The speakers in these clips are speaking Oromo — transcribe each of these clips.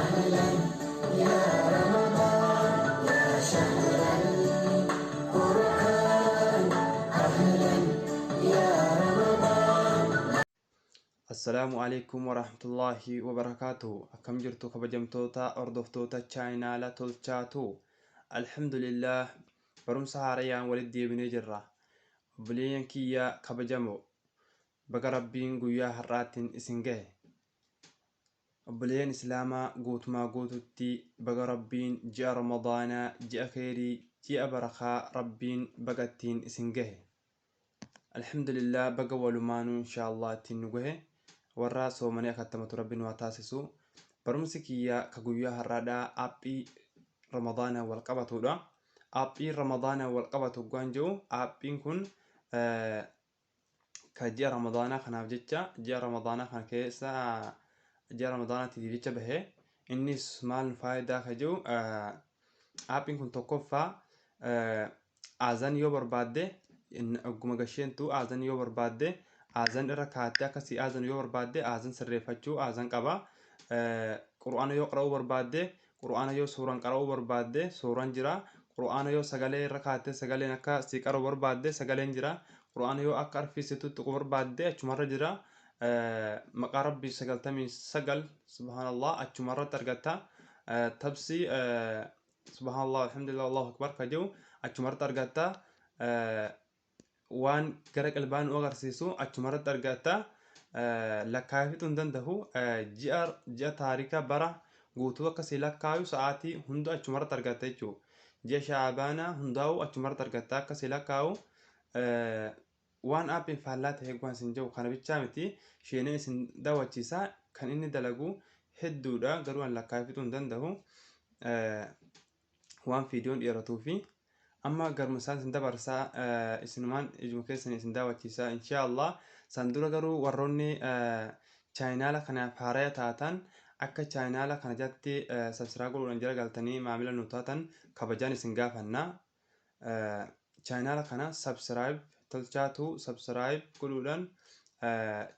أهلا يا رمضان يا شهر القرآن أهلا يا رمضان. Assalaamu Aleykum Warahmatullaahi Wabarakaatuhu. Akkam jirtu kabajamtoota hordoftoota chaayinaala Tolchaa Tuu? Alhamdulillaah, barumsa haarayaan walitti deebinee jirra. Obboleeyyan kiyya kabajamoo, baga Rabbiin guyyaa har'aatiin isin gahe. Obboleeyyan Islaamaa guutumaa guututti baga Rabbiin ji'a Ramadaanaa, ji'a kheyrii, ji'a barakaa Rabbiin baga ittiin isin gahe. Alhamdulillah, baga walumaanuu inshaallah ittiin nu gahe. Warra soomanee akattamatu Rabbi nu haa taasisu. Barumsi kiyya ka guyyaa har'aadhaa aappii Ramadaanaan wal qabatuudha. Aappiin Ramadaanaan wal qabatu hoggaan jedhu, aappiin kun ka ji'a Ramadaanaa kanaaf jecha, ji'a Ramadaanaa kana keessa, ji'a Ramadaanaatiif jecha bahe. Innis maal nu faayidaa ka jedhu, aappiin kun tokkoffaa aazan yoo barbaadde, ogguma gasheentu aazan yoo barbaadde, aazan irra kaattee akka si aazan yoo barbaadde, aazan sirreeffachuu aazan qaba. Qur'aana yoo qara'uu barbaadde, Qur'aana yoo suuraan qara'uu barbaadde, suuraan jira. Qur'aana yoo sagalee irra kaattee sagaleen akka sii qara'u barbaadde, sagaleen jira. Qur'aana yoo akka arfii si tuttuqu barbaadde, achumarra jira. Maqaa Rabbii 99, subhaanallah, achumarratti argatta. Tabsii subhaanallah, alhamdulillah, Allahu akbar ka jedhu achumarratti argatta. Waan gara qalbaa nu agarsiisu achumarratti argatta. Lakkaa'ee fixuu hin danda'u. Ji'a ji'a taarika bara guutuu akka sii lakkaayu sa'aatii hunda achumarratti argatta jechuudha. Ji'a Sha'abaanaa hundaa'u achumarratti argatta akka sii lakkaa'u. Waan aappiin faallaa ta'e waan isin jedhu kana bichaa miti, sheenee isin daawwachiisa. Kan inni dalagu hedduudha, garuu an lakkaa'ee fixuu hin danda'u. Waan viidiyoon dheeratuufi amma garuma isaan isin dabarsaa, isinumaan ijuma keessan isin daawwachiisa inshaallah. San dura garuu warroonni chaayinaala kanaaf haaraya taatan akka chaayinaala kana jalatti sabsiraa godhuudhaan jala galtanii maamila nu taatan kabajaan isin gaafanna. Chaayinaala kana sabsiraayib tolchaatu sabsiraayib godhuudhaan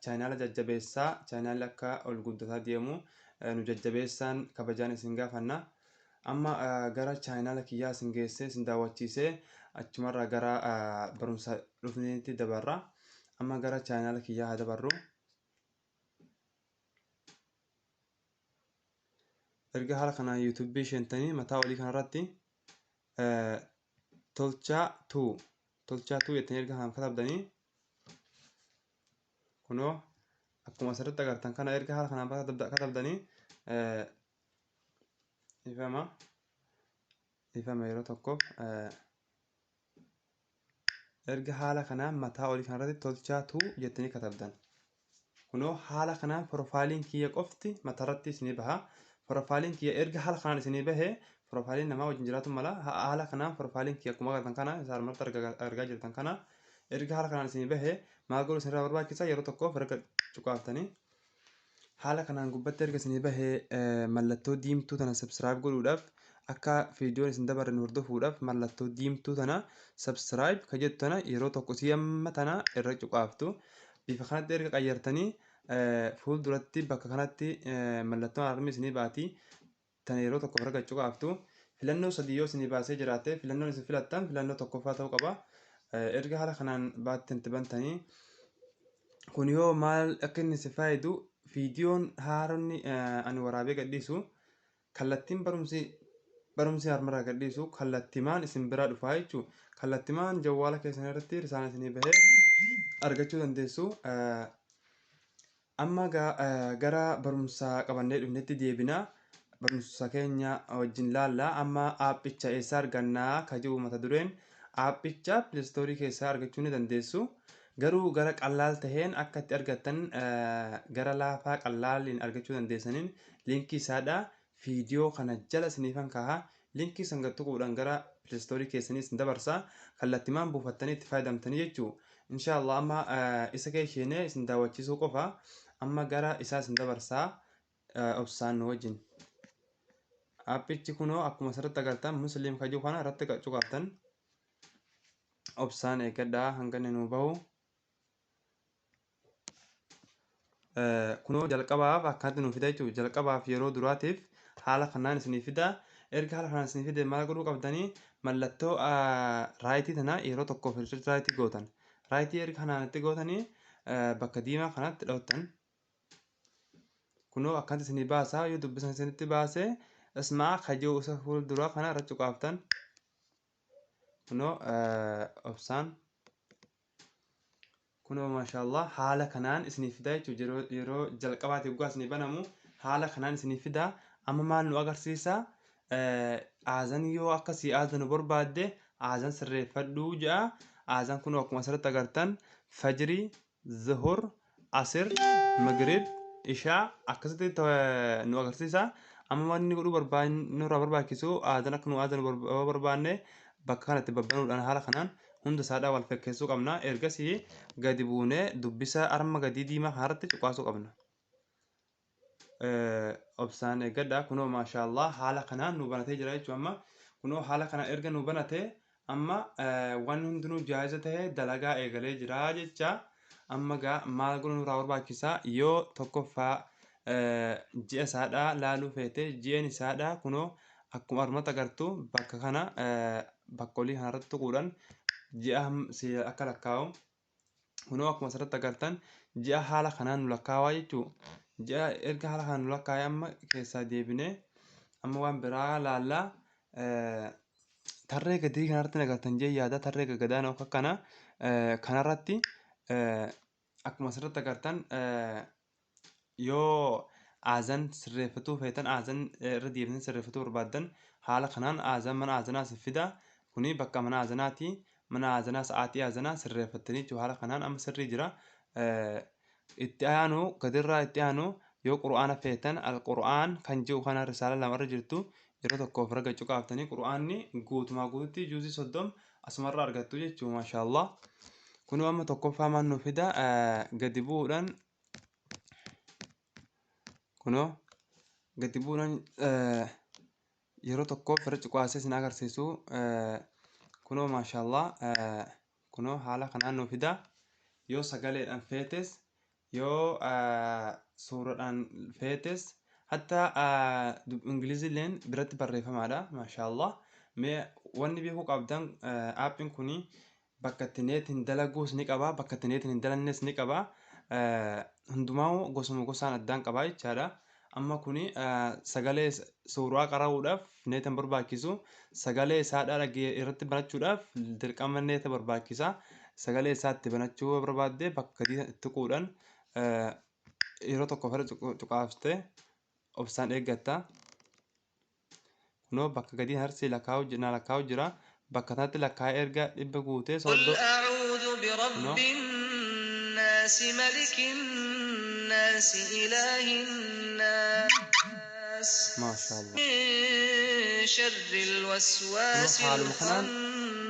chaayinaala jajjabeessaa, chaayinaalli akka ol guddataa deemu nu jajjabeessaan kabajaan isin gaafanna. Amma gara chaayinaala kiyyaa isin geessee isin daawwachiisee achumarraa gara barumsa dhufneetti dabarra. Amma gara chaayinaala kiyyaa haa dabarru. Erga haala kanaan yuutuubii sheentanii mataa olii kanarratti Tolchaa Tuu, Tolchaa Tuu jettanii erga kanaan katabdanii, kunoo akkuma asirratti agartan kana, erga haala kanaan katabdanii, ifama ifama yeroo tokkoof, erga haala kanaan mataa olii kanarratti Tolchaa Tuu jettanii katabdan, kunoo haala kanaan profaayiliin kiyya qofti mataarratti isinii baha. Profaayiliin kiyya erga haala kanaan isinii bahe, profaayiliin namaa wajjin jiraatu mala. Haala kanaan profaayiliin kiyya akkuma agartan kana, isa harmarratti argaa jirtan kana, erga haala kanaan isinii bahe maal godhuu isinirraa barbaachisa? Yeroo tokkoof erga cuqaaftanii haala kanaan gubbatti erga isinii bahe, mallattoo diimtuu tana subscribe godhuudhaaf, akka viidiyoon isin dabarre nu hordofuudhaaf, mallattoo diimtuu tana subscribe ka jettu tana yeroo tokko isii amma tana irra cuqaaftu. Bifa kanatti erga qayyartanii fuulduratti bakka kanatti mallattoon alarmii isinii baati. Tana yeroo tokko irra cuqaaftu. Filannoo sadii yoo isinii baasee jiraate, filannoon isin filattan filannoo tokkoffaa ta'uu qaba. Erga haala kanaan baattanti bantanii, kun yoo maal akka inni si faayidu, viidiyoon haaronni ani waraabee gadhiisu kallattiin barumsi harmarraa gadhiisu kallattimaan isin biraa dhufaa jechuu, kallattimaan jawwaala keessan irratti risaan isinii bahee argachuu dandeessu. Amma gara barumsa qabannee dhufnetti deebina. Barumsa keenya wajjin laalla. Amma aappicha eessaa argannaa ka jedhu mata dureen. Aappicha pileestoorii keessaa argachuu ni dandeessu. Garuu gara qallaal taheen akka itti argattan, gara laafaa qallaaliin argachuu dandeessaniin, liinkii isaadha viidiyoo kana jala isiniifan kaaha. Liinkii san gad tuquudhaan gara pileestoorii keessanii isin dabarsa. Kallattimaan buufattanii itti fayyadamtanii jechuu. Inshaallah amma isa keessa isin daawwachiisuu qofa. Amma gara isaa isin dabarsaa, obsaan nu wajjin. Aappichi kunoo akkuma asirratti agartan Musliim ka jiru kana irratti cuqaaftan. Obsaan eeggadhaa hanga inni nuu bahu. Kunoo jalqabaaf akkanatti nuu fida jechuudha. Jalqabaaf yeroo duraatiif Haala kanaan isinii fida. Erga haala kanaan isinii fide maal godhuu qabdanii? Mallattoo right tana yeroo tokkoof right gootan. Right erga kanaan itti gootanii bakka diimaa kanatti dhawattan. Kunoo akkanatti isinii baasaa. Yoo dubbisan isinitti baase, ismaa kajoo isa fuulduraa kana irra cuqaaftan. Kunoo obsaan, kunoo maashaallah, haala kanaan isinii fida jechuudha. Yeroo jalqabaatiif dhugaa isinii banamu haala kanaan isinii fida. Amma maal nu agarsiisa? Aazan yoo akkasii aazanu barbaadde aazan sirreeffadhuu jedha. Aazan kunoo akkuma asirratti agartan fajrii, zuhur, asir, magrib, ishaa akkasitti nu agarsiisa. Amma wanni godhuu barbaannu, nurraa barbaachisu, aazan akka nu aazanu barbaanne bakka kanatti babbanuudhaan haala kanaan hunda isaadhaa wal fakkeessuu qabna. Ergasii gadi buunee dubbisa arma gadii diimaa kanarratti cuqaasuu qabna. Obsaan eeggadha. Kunoo maashaallah, haala kanaan nu banatee jira jechuudha. Amma kunoo haala kanaan erga nu banate, amma waan hundinuu jaayiza ta'e dalagaa eegalee jira jecha. Amma gaa maal godhuu nurraa barbaachisa? Yoo tokkoffaa ji'a isaadhaa laaluu feete, ji'een isaadhaa kunoo akkuma armatti agartu bakka kana, bakka olii kanarratti tuquudhaan ji'a akka lakkaa'u. Kunoo akkuma asirratti agartan ji'a haala kanaan nu lakkaawaa jechuu. Ji'a erga haala kanaan nu lakkaa'e, amma keessaa deebinee amma waan biraa laallaa. Tarree gadii kanarratti agartan jee yaada, tarree gaggadaan akka kana kanarratti akkuma asirratti agartan yoo aazan sirreeffatuu feetan, aazan irra deebitanii sirreeffatuu barbaaddan, haala kanaan aazan mana aazanaa si fida. Kuni bakka mana aazanaati. Mana aazanaa sa'aatii aazanaa sirreeffattanii jechuudha. Haala kanaan amma sirrii jira. Itti aanu gadirraa itti aanu, yoo qura'aana feetan, alqura'aan kan jiru kana risaala lamarra jirtu yeroo tokko ofirra gad cuqaaftanii qura'aanni guutumaa guututti juuzii 30 asumarra argattu jechuudha, maashaallah. Kunoo amma tokkoffaa maal nu fida? Gadi bu'uudhaan, kunoo gadi bu'uudhaan yeroo tokko ofirra cuqaasee isin agarsiisu. Kunoo maashaallah, kunoo haala kanaan nu fida. Yoo sagaleedhaan feetes, yoo suuraadhaan feetes, hatta ingiliziilleen biratti barreeffamaadha, maashaallah. Mee wanni beekuu qabdan, aappiin kuni bakka itti neetiin dalaguus ni qaba, bakka itti neetiin hin dalannes ni qaba. Hundumaa gosuma gosaan addaan qaba jechaadha. Amma kuni sagalee suuraa qara'uudhaaf neeta hin barbaachisu. Sagalee isaadhaa dhagee irratti banachuudhaaf dirqama neeta barbaachisa. Sagalee isaa itti banachuu yoo barbaadde, bakka gadii tuquudhaan yeroo tokko ofirra cuqaaftee obsaan eeggatta. Kunoo bakka gadii harsii lakkaa'u na lakkaa'u jira. Bakka kanatti lakkaa'ee erga 100 guutee قل sooddoo أعوذ kunoo برب الناس، ملك الناس، إله الناس، maashaallah. من شر Kunoo الوسواس haaluma kanaan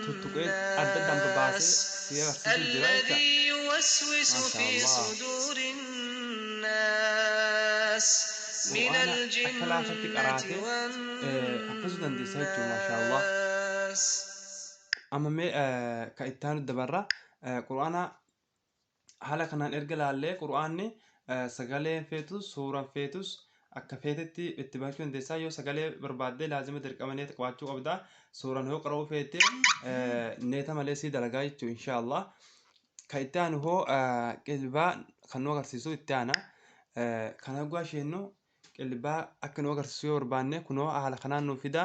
tuttuqee adda addaan babaasee الخناس si agarsiisu jira jecha. الذي يوسوس في maashaallah. صدور الناس، من Qur'aana akka laafatti الجنة qaraatee haffisuu dandeessa jechuudha, maashaallah. والناس. Amma mee kan itti aanu dabarra. Qur'aana haala kanaan erga laallee, qur'aanni sagaleen feetus suuraan feetus akka feetetti itti banachuu dandeessaa. Yoo sagalee barbaadde laazima dirqama neeta qabaachuu qabda. Suuraan yoo qara'uu feete neeta malee sii dalagaa jechuudha, inshaallah. Kan itti aanu hoo qilbaa kan nu agarsiisu itti aana. Kana hoggaa isheennu qilbaa akka nu agarsiisu yoo barbaanne, kunoo haala kanaan nu fida.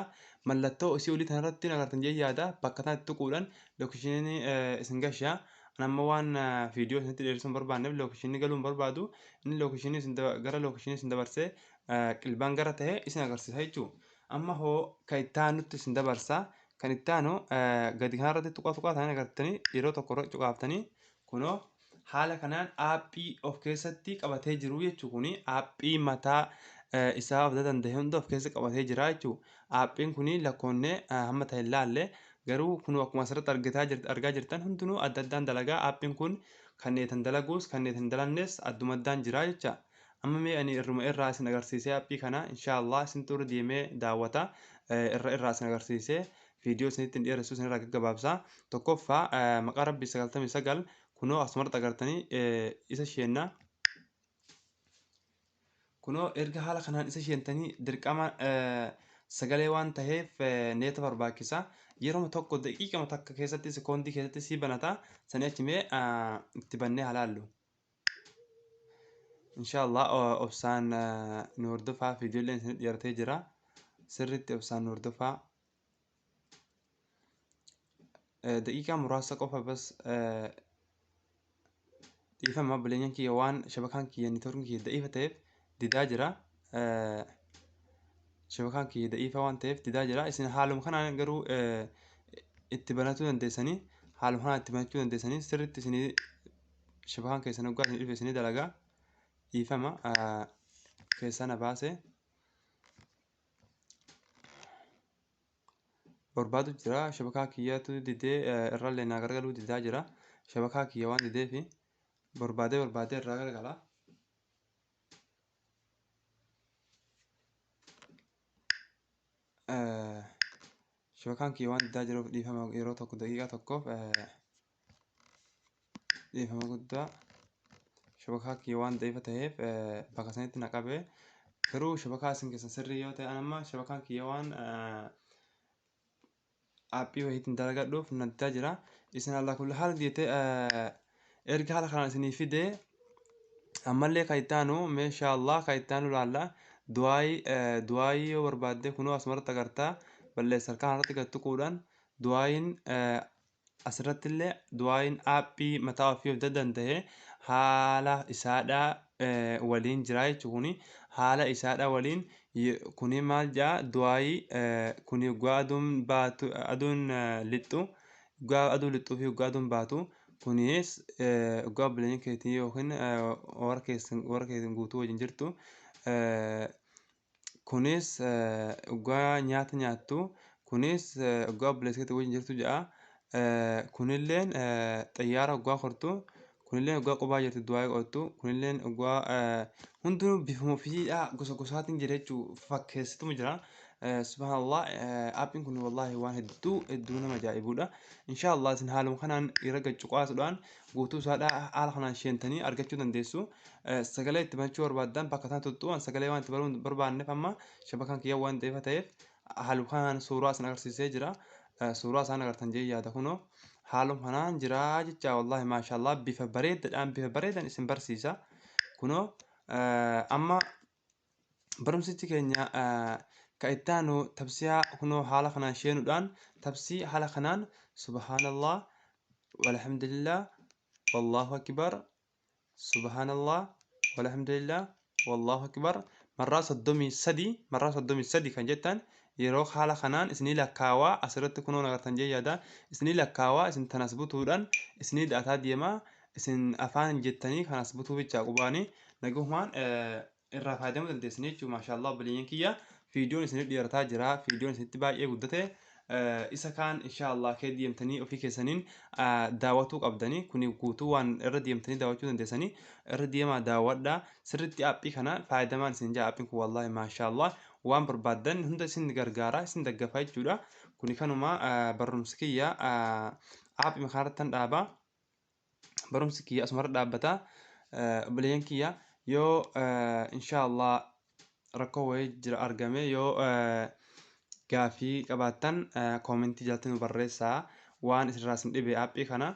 Mallattoo isii olii tanarratti agartan jee yaada, bakka kanatti tuquudhaan location isin gashaa. Ani amma waan viidiyoo isinitti dheeressuu hin barbaanneef location galuu hin barbaadu. Inni location isin gara location isin dabarsee qilbaan gara ta'e isin agarsiisa jechuudha. Amma hoo kan itti aanutti isin dabarsa. Kan itti aanu gadi kanarratti tuqaa tuqaa ta'an agartanii yeroo tokko irra cuqaaftanii, kunoo haala kanaan aappii of keessatti qabatee jiru jechuudha. Kuni aappii mataa isaa of danda'e hunda of keessa qabatee jira jechuudha. Aappiin kuni lakkoonnee hamma ta'e hin laalle, garuu kun akkuma asirratti argaa jirtan hundinuu adda addaan dalagaa. Aappiin kun kan neetan dalaguus kan neetan dalannes adduma addaan jira jecha. Amma mee ani irruma irraa isin agarsiisee aappii kana, inshaallah isin xurri deemee daawwata. Irra irraa isin agarsiisee viidiyoo isinitti hin dheeressu, isin irraa gaggabaabsa. Tokkoffaa maqaa rabbii 99 kunoo asumarratti agartanii isa isheenna. Kunoo erga haala kanaan isa sheentanii dirqama sagalee waan taheef neeta barbaachisa. Yeroma tokko daqiiqama takka keessatti sekoondii keessatti sii banata. Sanii achi mee itti bannee haa laallu. Inshaallah obsaan nu hordofaa viidiyoolleen isin dhiyaatee jira. Sirriitti obsaan nu hordofaa. Daqiiqaa muraasa qofa bas dhiifama obboleeyyan kiyya waan shabakaan kiyya neetworkiin kiyya da'iifa ta'eef didaa jira. Shabakaan kiyya da'iifa waan ta'eef didaa jira. Isin haaluma kanaan garuu itti banachuu dandeessanii haaluma kanaan itti banachuu dandeessanii sirriitti isinii shabakaan keessan hoggaa isin dhufe isinii dalagaa dhiifama keessaa na baase. Barbaadu jira shabakaa kiyyatu didee irrallee naa gargaluu didaa jira shabakaa kiyya waan dideefi barbaadee barbaadee irraa gargala. Shabakaan kiyya waan didaa jiruuf dhiifama yeroo tokko daqiiqaa tokkoof dhiifama guddaa shabakaa kiyya waan da'iifa ta'eef bakka sanitti na qabe garuu shabakaa isin keessan sirrii yoo ta'e amma shabakaan kiyya waan aappii wayiitiin dalagadhuuf na didaa jira isin allaa kulli haala jettee erga haala kanaan isinii fidee ammallee kan itti aanu meeshaa Allah kan itti aanu laalla du'aayii du'aayii yoo barbaadde kunoo asumarratti agartaa balleessa harkaan irratti gad tuquudhaan du'aayiin Asirrattillee du'aa'iin aappii mataa ofii of danda'e haala isaadhaa waliin jira jechuun kuni haala isaadhaa waliin kuni maal jedha du'aa'ii kuni hoggaa aduun baatu aduun lixxu hoggaa aduun lixxuu fi hoggaa aduun baatu kunis hoggaa obboleeyyan keetii yookiin warra keessan warra keessan guutuu wajjin jirtu Kunis hoggaa nyaata nyaattu, kunis hoggaa obboleessa keetii wajjin jirtu jedha. Kunilleen xayyaara hoggaa kortu, kunilleen hoggaa qophaa jirtu du'aa godhattu, kunilleen hoggaa hundinuu bifuma ofiidhaa gosa gosaatiin jira jechuu fakkeessituma jira. Subhanallah aappiin kun wallaahi waan hedduu hedduu nama ajaa'ibudha. Inshaallah isin haaluma kanaan irra gad cuqaasuudhaan guutuu isaadhaa haala kanaan sheentanii argachuu dandeessu. Sagalee itti banachuu barbaaddan bakka tana tuttu'an sagalee waan itti banuu barbaanneef amma shabakaan kiyya waan da'iifa ta'eef haaluma kanaan suuraa isin agarsiisee jira. Suuraa isaan agartan jee yaada kunoo haaluma kanaan jira jecha wallaahi maashaallah bifa bareedaadhaan bifa bareedan isin barsiisa. Kunoo amma barumsichi keenya ka itti aanu tabsiyaa kunoo haala kanaan sheenuudhaan tabsii haala kanaan subhaanallah walhamdulillah wallahu akbar Subhanallah walhamdulillah wallahu akbar marraa 33 marraa 33 kan jettan yeroo haala kanaan isinii lakkaawaa asirratti kunoo nagartan jee yaada isinii lakkaawaa isin tanas butuudhaan isinii da'ataa deemaa isin afaan jettanii kanas butuu bichaa qubaanii nagumaan irraa fayyadamuu dandeessanii jechuudha maashaallah obboleeyyan kiyya viidiyoon isiniif dheerataa jira viidiyoon isinitti baay'ee guddate isa kaan inshaallah kee deemtanii ofii keessaniin daawwatuu qabdanii kuni guutuu waan irra deemtanii daawwachuu dandeessanii irra deemaa daawwadha sirriitti aappii kana fayyadamaan isin jaa aappiin kun wallaahi maashaallah waan barbaaddan hunda isin gargaara isin daggafa jechuudha kuni kanuma barumsi kiyya aappii kanarrattan dhaaba barumsi kiyya asumarra dhaabbata obboleeyyan kiyya yoo inshaallah rakkoo wayii jira argame yoo gaafii qabaattan koomentii jalatti nu barreessaa waan isinirraa isin dhibe aappii kana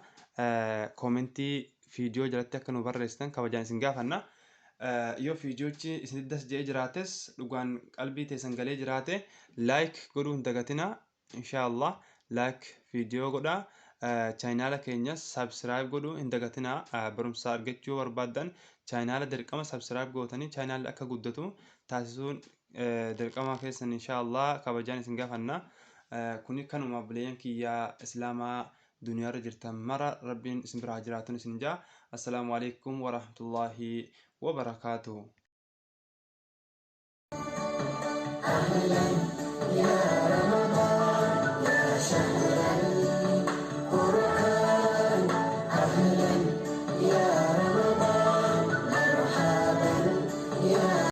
koomentii viidiyoo jalatti akka nu barreessitan kabajaan isin gaafanna. Yoo viidiyochi isinitti das jedhee jiraates dhugaan qalbii teessan galee jiraate like godhuu hin dagatina. Inshallah like video godha chaayinaala keenyas subscribe godhuu hin dagatinaa barumsa argachuu yoo barbaaddan chaayinaala dirqama subscribe gootanii chaayinaalli akka guddatu taasisuun dirqama keessan inshallah kabajaan isin gaafanna kuni kanuma obboleeyyan kiyyaa islaamaa duniyaarra jirtan mara rabbiin isin bira haa jiraatun isin jaa assalaamu alaikum warahmatullaahi wabarakaatuh. أهلا يا